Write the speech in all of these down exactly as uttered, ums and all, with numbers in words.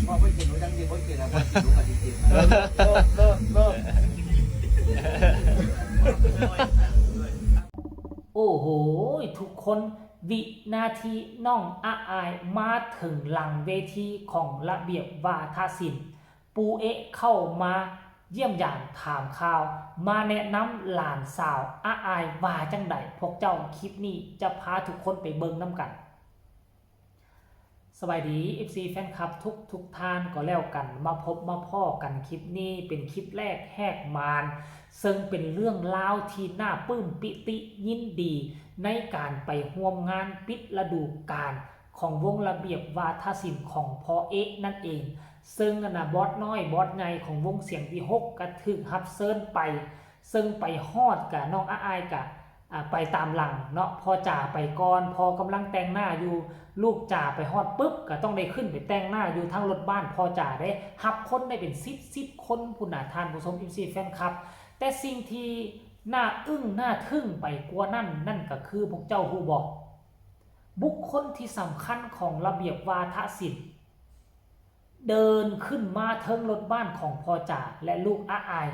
พ่อไม่กินหนูยังดี พ่อกินแล้ว พ่อกินหนูก็ดีกิน เลิศเลิศเลิศเลิศ โอ้โห ทุกคน วินาทีน้องอาอายมาถึงหลังเวทีของระเบียบวาทศิลป์ ปูเอะเข้ามาเยี่ยมยามถามข่าว มาแนะนำหลานสาวอาอายว่าจังใด พวกเจ้า คลิปนี้จะพาทุกคนไปเบิ่งนำกัน สบายดี เอฟซี แฟนคลับทุกทุกท่านก็แล้วกัน มาพบมาพ้อกันคลิปนี้เป็นคลิปแรกแหกมาน ซึ่งเป็นเรื่องราวที่น่าปลื้มปิติยินดี ในการไปร่วมงานปิดฤดูกาลของวงระเบียบวาทศิลป์ของพ่อเอ๊ะนั่นเอง ซึ่งอันนะบอสน้อยบอสใหญ่ของวงเสียงวิหคก็ถูกรับเชิญไป ซึ่งไปฮอดกะน้องอาอายกะอ่าไปตามหลังเนาะ พ่อจ๋าไปก่อน พ่อกำลังแต่งหน้าอยู่ ลูกจ๋าไปฮอดปุ๊บก็ต้องได้ขึ้นไปแต่งหน้าอยู่ทางรถบ้านพ่อจ๋าเด้ รับคนได้เป็นสิบสิบคนพุ้นน่ะท่านผู้ชม เอฟซี แฟนคลับ แต่สิ่งที่น่าอึ้งน่าทึ่งไปกว่านั้น นั่นก็คือพวกเจ้าฮู้บ่ บุคคลที่สำคัญของระเบียบวาทศิลป์ เดินขึ้นมาเทิงรถบ้านของพ่อจ๋าและลูกอาอาย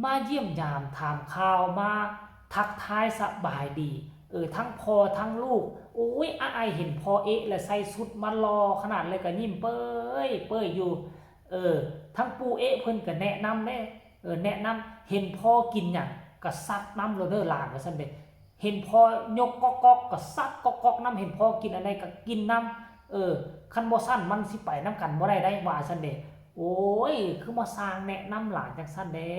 มาเยี่ยมยามถามข่าว มาทักทายสบายดี เออ ทั้งพ่อทั้งลูก โอ้ย อาอายเห็นพ่อเอ๊ะและใส่ชุดมาหล่อขนาดเลยก็ยิ้มเป้ยเป้ยอยู่ เออ ทั้งปู่เอ๊ะเพิ่นก็แนะนำเด้ เออ แนะนำ เห็นพ่อกินหยังก็ซัดนำโลดเด้อหลาน ว่าซั่นเด้ เห็นพ่อยกก๊อกก๊อกก็ซัดก๊อกก๊อกนำ เห็นพ่อกินอันใดก็กินนำ เออ คันบ่ซั้นมันสิไปนำกันบ่ได้ได๋ ว่าซั่นเด้ โอ้ย คือมาสร้างแนะนำหลานจั่งซั่นแด้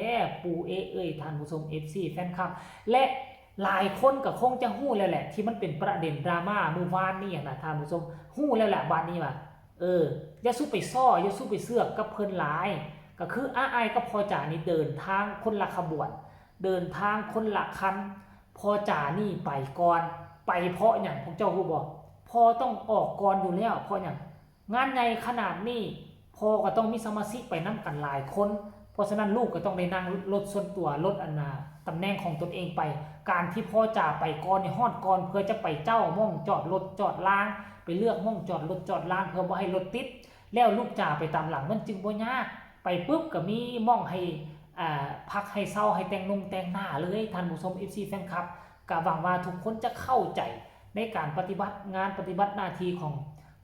ปู่เอ๊ะเอ้ย ท่านผู้ชม เอฟซี แฟนคลับ และหลายคนก็คงจะฮู้แล้วแหละ ที่มันเป็นประเด็นดราม่ามื้อวานนี้หั้นน่ะ ท่านผู้ชม ฮู้แล้วแหละ บาดนี้ว่า เออ อย่าสู้ไปซ้อ อย่าสู้ไปเสือกกับเพิ่นหลาย ก็คืออาอายกับพ่อจ๋านี่เดินทางคนละขบวน เดินทางคนละคัน พ่อจ๋านี่ไปก่อน ไปเพราะหยัง พวกเจ้าฮู้บ่ พ่อต้องออกก่อนอยู่แล้ว เพราะหยัง งานใหญ่ขนาดนี้ พ่อก็ต้องมีสมาชิกไปนำกันหลายคน เพราะฉะนั้นลูกก็ต้องได้นั่งรถส่วนตัว รถอันน่ะ ตำแหน่งของตนเองไป การที่พ่อจ๋าไปก่อนนี่ ฮอดก่อน เพื่อจะไปเจ้าหม่องจอดรถจอดลาง ไปเลือกหม่องจอดรถจอดลาง เพื่อบ่ให้รถติด แล้วลูกจ๋าไปตามหลัง มันจึงบ่ยาก ไปปุ๊บก็มีหม่องให้ อ่า พักให้เซา ให้แต่งนงแต่งหน้าเลย ท่านผู้ชม เอฟซี แฟนคลับ ก็หวังว่าทุกคนจะเข้าใจในการปฏิบัติงานปฏิบัติหน้าที่ของ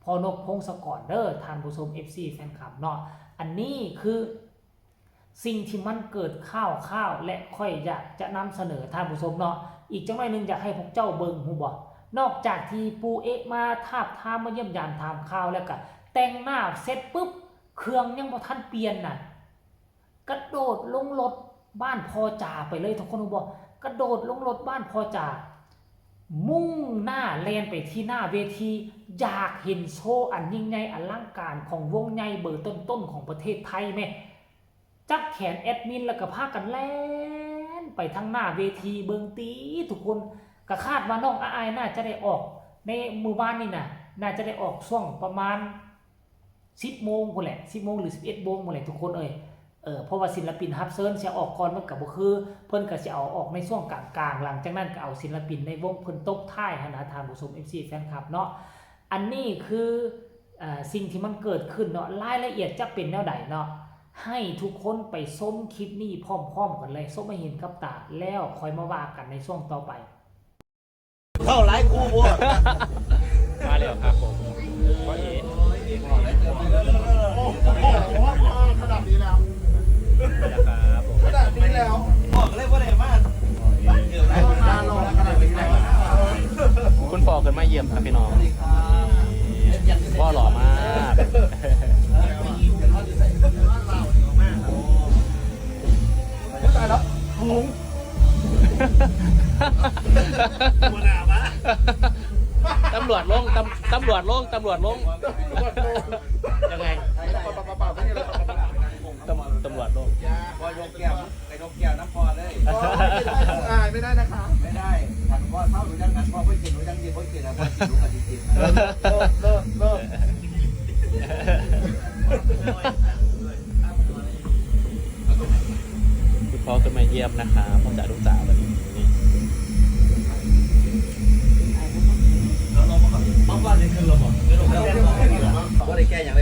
พ่อนก พงศกร เด้อ ท่านผู้ชม เอฟซี แฟนคลับเนาะ อันนี้คือสิ่งที่มันเกิดข่าวๆ และข้อยอยากจะนำเสนอท่านผู้ชมเนาะ อีกจักหน่อยหนึ่งอยากให้พวกเจ้าเบิ่ง ฮู้บ่ นอกจากที่ปู่เอ๊ะมาทาบทาม มาเยี่ยมยามถามข่าวแล้วก็แต่งหน้าเสร็จปุ๊บ เครื่องยังบ่ทันเปลี่ยนน่ะ กระโดดลงรถบ้านพ่อจ๋าไปเลย ทุกคนฮู้บ่ กระโดดลงรถบ้านพ่อจ๋า มุ่งหน้าแล่นไปที่หน้าเวที อยากเห็นโชว์อันยิ่งใหญ่อลังการของวงใหญ่เบอร์ต้นๆ ของประเทศไทยแหม จับแขนแอดมินแล้วก็พากันแล่นไปทางหน้าเวที เบิ่งติ ทุกคน ก็คาดว่าน้องอาอายน่าจะได้ออกในมื้อวานนี่น่ะ น่าจะได้ออกช่วงประมาณ สิบโมงพู้นแหละ สิบโมงหรือสิบเอ็ดโมงพู้นแหละ ทุกคนเอ้ย เออ เพราะว่าศิลปินรับเชิญสิออกก่อนมันก็บ่คือ เพิ่นก็สิเอาออกในช่วงกลางๆ หลังจากนั้นก็เอาศิลปินในวงเพิ่นตบท้ายหั้นนะ ท่านผู้ชม เอฟซี แฟนคลับเนาะ อันนี้คือ เอ่อ สิ่งที่มันเกิดขึ้นเนาะ รายละเอียดจะเป็นแนวใดเนาะ ให้ทุกคนไปชมคลิปนี้พร้อมๆ กันเลย ชมให้เห็นกับตา แล้วค่อยมาว่ากันในช่วงต่อไป เท่าไรกูบวก มาแล้วครับผมพ่อเอ๋ ขนาดนี้แล้ว นะครับผม ขนาดนี้แล้วบอกเลยว่าอะไรมาก คุณพ่อขึ้นมาเยี่ยมครับพี่น้องพ่อหล่อมาก ตายแล้วงง ตำรวจลงตำตำรวจลงตำรวจลงยังไงตำตำรวจลง พอยกแก้วไปนกแก้วน้ำพอเลย อายไม่ได้นะคะ ไม่ได้ขันพ่อเท่าหรือยังขันพ่อไม่กินหรือยังกินพ่อกินแล้วพ่อกินรู้กันจริง เลิศเลิศเลิศ คุณพ่อขึ้นมาเยี่ยมนะคะพ่อจ๋าลูกจ๋าวันนี้ ๆแล้วเราก็แบบปั๊บว่าในคืนเราบอกไม่ลงแล้ว ก็ได้แก้อย่างไร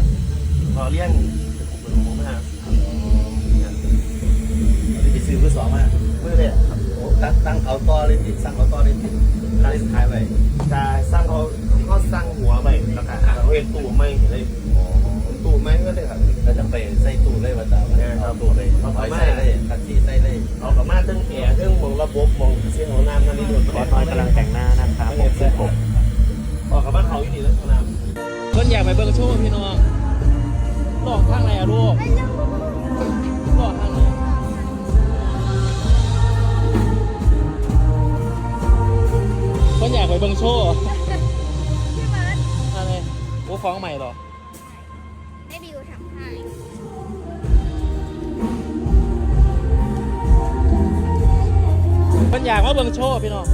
ก พอเรียนเป็นกลุ่มเป็นหมู่มา อันนี้ไปซื้อมือสองมา มือแรกครับ โอ้ ตั้ง ตั้งเขาต่อเลยติด สั่งเขาต่อเลยติด ขาย ขายไว้ จะสั่งเขา เขาสั่งหัวไว้ แล้วก็เอาเฮ็ดตู้ใหม่เลย ตู้ใหม่ก็เลยครับ แล้วจังไปใส่ตู้เลยว่าจะเอา แม่นครับ เอาตู้ไป เอาเข้ามา ใส่เลยคัดที่ใส่เลย เอาเข้ามาเทิงแอร์ เทิงหม่องระบบ หม่องเสียงของน้ำนั่นนี่หมด บอสน้อยกำลังแต่งหน้านะครับ ผมซื้อผม ออกเข้ามาเขาอีกทีแล้วของน้ำ เพิ่นอยากไปเบิ่งโชว์พี่น้อง หลอกทางไหนอะลูก หลอกทางไหน เพิ่นอยากไปเบิ่งโชว์ พี่บาส อะไร โอ้ ของใหม่เหรอ ให้บิวทำให้ เพิ่นอยากมาเบิ่งโชว์พี่น้อง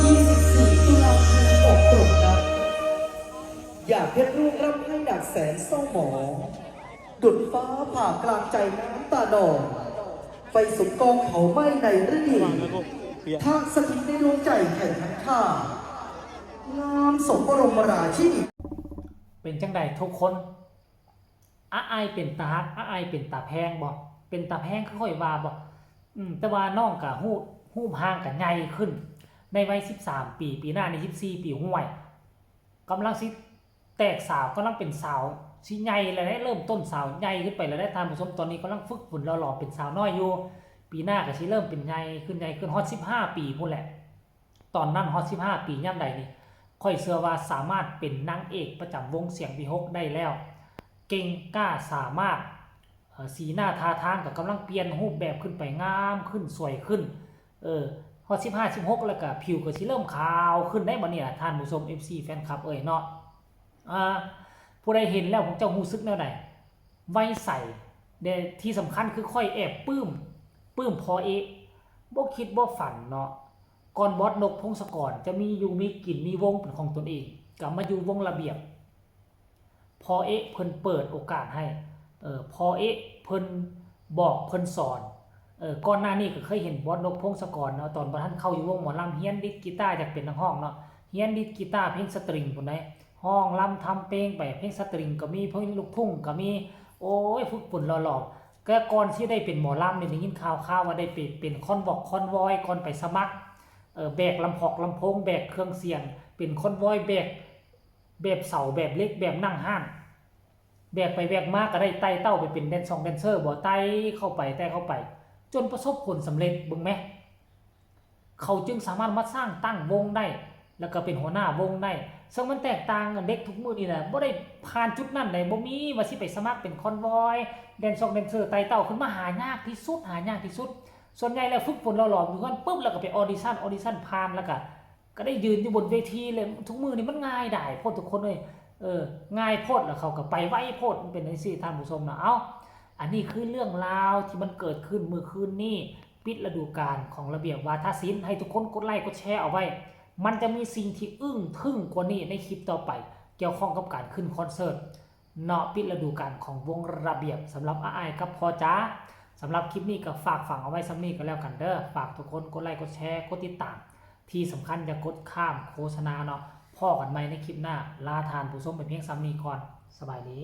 ยี่สิบสี่ ตุลาคม อบตกนะ อย่าเพชรลูกร่ำให้หนักแสนเศร้าหมอง ดุจฟ้าผ่ากลางใจน้ำตานอง ไฟสุมกองเผาไหม้ในฤดี ทางสถิตในดวงใจแห่งทั้งข้า งามสมบรมราชินี เป็นจังใดทุกคนอาอายเป็นตาฮักอาอายเป็นตาแพงบ่เป็นตาแพงคือข่อยว่าบ่อืมแต่ว่าน้องกะฮู้ฮู้ห่างกะใหญ่ขึ้น ในวัยสิบสามปี ปีหน้านี่สิบสี่ปีห้วยกำลังสิแตกสาวกำลังเป็นสาวสิใหญ่แล้วเด้เริ่มต้นสาวใหญ่ขึ้นไปแล้วเด้ท่านผู้ชมตอนนี้กำลังฝึกฝนหล่อๆเป็นสาวน้อยอยู่ ปีหน้ากะสิเริ่มเป็นใหญ่ขึ้นใหญ่ขึ้นฮอดสิบห้าปีพู้นแหละ ตอนนั้นฮอดสิบห้าปียามใดนี่ข้อยเชื่อว่าสามารถเป็นนางเอกประจำวงเสียงวิหคได้แล้ว เก่งกล้าสามารถเอ่อสีหน้าท่าทางก็กำลังเปลี่ยนรูปแบบขึ้นไปงามขึ้นสวยขึ้นเออฮอดสิบห้า สิบหกแล้วก็ผิวก็สิเริ่มขาวขึ้นได้บัดนี้ล่ะท่านผู้ชม เอฟซี แฟนคลับเอ้ยเนาะอ่าผู้ใดเห็นแล้วพวกเจ้ารู้สึกแนวใดไวใสเด้ที่สำคัญคือข้อยแอบปลื้มปลื้มพอเอ๊ะบ่คิดบ่ฝันเนาะ ก่อนบอสนกพงศกรจะมีอยู่มีกินมีวงเป็นของตนเองกลับมาอยู่วงระเบียบพอเอ๊ะเพิ่นเปิดโอกาสให้เออพอเอ๊ะเพิ่นบอกเพิ่นสอนเออก่อนหน้านี้ก็เคยเห็นบอสนกพงศกรเนาะตอนบ่ทันเข้าอยู่วงหมอลำเฮียนดีดกีตาร์อยากเป็นนักร้องเนาะเฮียนดีดกีตาร์เพลงสตริงพู้นใด๋ฮ้องรำทำเพลงไปเพลงสตริงก็มีเพลงลูกทุ่งก็มีโอ้ยฝึกฝนหล่อๆ ก็ก่อนสิได้เป็นหมอลำนี่ได้ยินข่าวข่าวว่าได้ไปเป็นคอนวอกคอนวอยก่อนไปสมัครเอ่อแบกลำพอกลำโพงแบกเครื่องเสียง เป็นคอนวอยแบกแบบเสาแบบเหล็กแบบนั่งห้านแบกไปแบกมาก็ได้ไต่เต้าไปเป็นแดนซองแดนเซอร์บ่ไต่เข้าไปไต่เข้าไป จนประสบผลสำเร็จเบิ่งแหม เขาจึงสามารถมาสร้างตั้งวงได้ แล้วก็เป็นหัวหน้าวงได้ ซึ่งมันแตกต่างกับเด็กทุกมื้อนี่แหละบ่ได้ผ่านจุดนั้นได้บ่มีว่าสิไปสมัครเป็นคอนวอยแดนซองแดนเซอร์ไต่เต้าขึ้นมาหายากที่สุดหายากที่สุด ส่วนใหญ่แล้วฝึกฝนหล่อๆอยู่เฮือนปุ๊บแล้วก็ไปออดิชั่นออดิชั่นผ่านแล้วก็ก็ได้ยืนอยู่บนเวทีเลยทุกมื้อนี่มันง่ายดายโพดทุกคนเอ้ยเออง่ายโพดแล้วเขาก็ไปไวโพดมันเป็นจั่งซี้ท่านผู้ชมนะเอ้าอันนี้คือเรื่องราวที่มันเกิดขึ้นเมื่อคืนนี้ ปิดฤดูกาลของระเบียบวาทศิลป์ให้ทุกคนกดไลค์กดแชร์เอาไว้ มันจะมีสิ่งที่อึ้งทึ่งกว่านี้ในคลิปต่อไป เกี่ยวข้องกับการขึ้นคอนเสิร์ตเนาะปิดฤดูกาลของวงระเบียบสำหรับอ้ายกับพ่อจ๋าสำหรับคลิปนี้ก็ฝากฝังเอาไว้ส่ำนี้ก็แล้วกันเด้อฝากทุกคนกดไลค์กดแชร์กดติดตาม ที่สำคัญอย่ากดข้ามโฆษณาเนาะพ้อกันใหม่ในคลิปหน้าลาท่านผู้ชมไปเพียงส่ำนี้ก่อนสบายดี